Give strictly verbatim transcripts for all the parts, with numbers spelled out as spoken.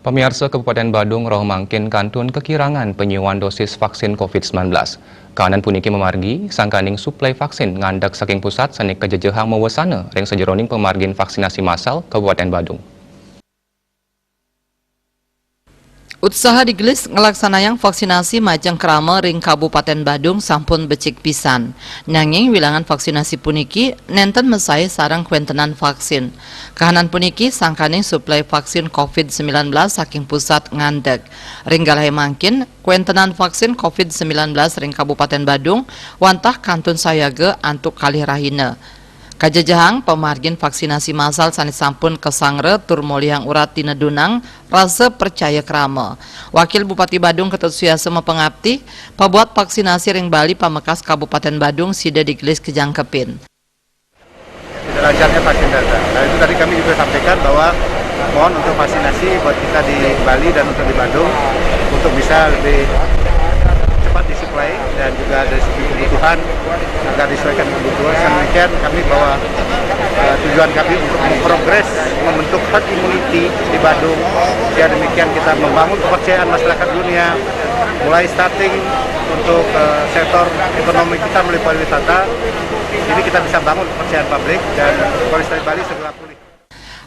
Pamiarsa, Kabupaten Badung rauh mangkin kantun kakirangan panyiuan dosis vaksin covid sembilan belas. Kahanan puniki mamargi sangkaning suplai vaksin ngandeg saking pusat sane kajejehang mawesana ring sajeroning pamargin vaksinasi massal Kabupaten Badung. Utsaha digelis nglaksanayang vaksinasi majeng krama ring Kabupaten Badung sampun becik pisan. Nanging wilangan vaksinasi puniki nenten masae sareng kwentenan vaksin. Kahanan puniki sangkaning suplai vaksin covid sembilan belas saking pusat ngandeg. Ring galahe mangkin, kwentenan vaksin covid sembilan belas ring Kabupaten Badung wantah kantun sayaga antuk kalih rahina. Kajejehang pamargin vaksinasi massal sane sampun kasangra tur molihang urat tina dunang rasa percaya krama. Wakil Bupati Badung Ketut Suyasa mapangapti, pabuat vaksinasi ring Bali pamekas Kabupaten Badung sida digelis kajangkepin. Tidak lancarnya vaksin Delta. Nah, itu tadi kami juga sampaikan bahwa mohon untuk vaksinasi buat kita di Bali dan untuk di Badung untuk bisa lebih cepat disuplai dan juga dari segi kebutuhan agar disesuaikan kebutuhan. Dengan demikian kami bahwa eh, tujuan kami untuk memprogres membentuk herd immunity di Badung. Ya, demikian kita membangun kepercayaan masyarakat dunia, mulai starting untuk eh, sektor ekonomi kita melalui pariwisata. Ini kita bisa bangun kepercayaan publik dan pariwisata Bali segera pulih.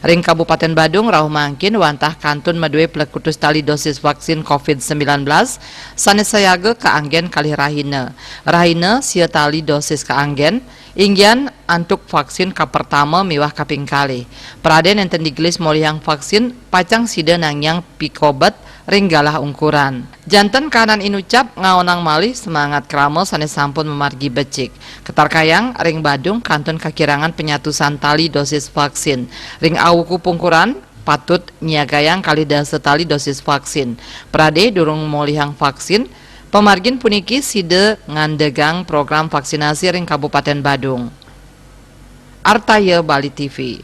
Ring Kabupaten Badung rauh mangkin wantah kantun madue plekutus tali dosis vaksin covid sembilan belas sane sayaga kaanggen kalih rahina. Rahina sia tali dosis kaanggen, inggian antuk vaksin kapertama miwah kaping kalih. Prade nenten digelis molihang vaksin, pacang sida nangiang pikobet ring galah ungkuran. Janten kahanan inucap ngaonang malih semangat krama sane sampun mamargi becik. Ketarkayang ring Badung kantun kakirangan penyatusan tali dosis vaksin. Ring awuku pungkuran patut nyiagayang kalih dasa tali dosis vaksin. Prade durung molihang vaksin, pamargin puniki sida ngandegang program vaksinasi ring Kabupaten Badung. Artaya Bali T V.